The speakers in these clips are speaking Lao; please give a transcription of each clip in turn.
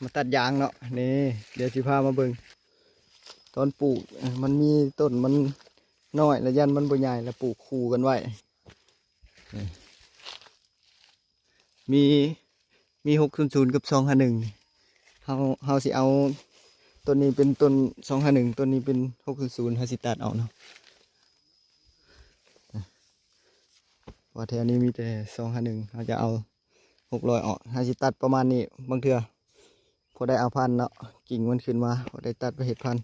ມາຕັດຢາງເນາະ. ນີ້ ດຽວຊິພາມາເບິ່ງຕອນປູກ. ເອີ ມັນມີຕົ້ນມັນນ້ອຍ ລະຢ້ານມັນບໍ່ໃຫຍ່ ລະປູກຄູ່ກັນໄວ້. ນີ້ ມີ ມີຫົກສູນສູນກັບສອງຫ້າໜຶ່ງ. ເຮົາ ເຮົາຊິເອົາຕົ້ນນີ້ເປັນຕົ້ນສອງຫ້າໜຶ່ງ ຕົ້ນນີ້ເປັນຫົກສູນສູນ ເຮົາຊິຕັດເອົາເນາະ. ວ່າແຖວນີ້ມີແຕ່ສອງຫ້າໜຶ່ງ ເຮົາຈະເອົາຫົກຮ້ອຍອອກ. ເຮົາຊິຕັດປະມານນີ້ ບາງເທື່ອພໍໄດ້ເອົາພັນເນາະ ກິ່ງມັນຂຶ້ນມາ ພໍໄດ້ຕັດໄປເຮັດພັນ.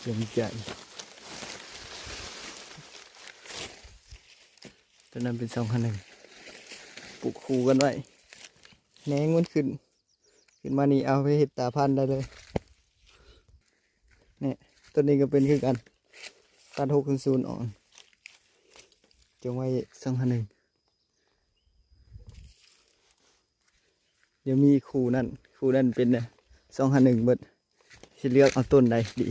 ເປັນໃຈ ຕົວນັ້ນເປັນສອງພັນໜຶ່ງ ປູກຄູ່ກັນໄວ້ ແໜງມັນຂຶ້ນ ຂຶ້ນມານີ້ ເອົາໄປເຮັດຕາພັນໄດ້ເລີຍ. ນີ້ ຕົວນີ້ກໍເປັນຄືກັນ ຕັດຫົກສູນສູນອອກ ຈົງໄວ້ສອງພັນໜຶ່ງ. ດຽວມີຄູ່ນັ້ນ ຄູ່ນັ້ນເປັນສອງຫ້າໜຶ່ງເບິດ ຊິເລືອກເອົາຕົ້ນໃດດີ?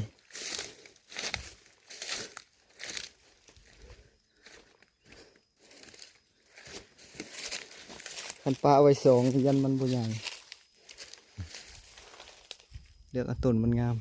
ຄັນປະໄວ້ສອງ ຢ້ານມັນບໍ່ໃຫຍ່ ເລືອກເອົາຕົ້ນມັນງາມ.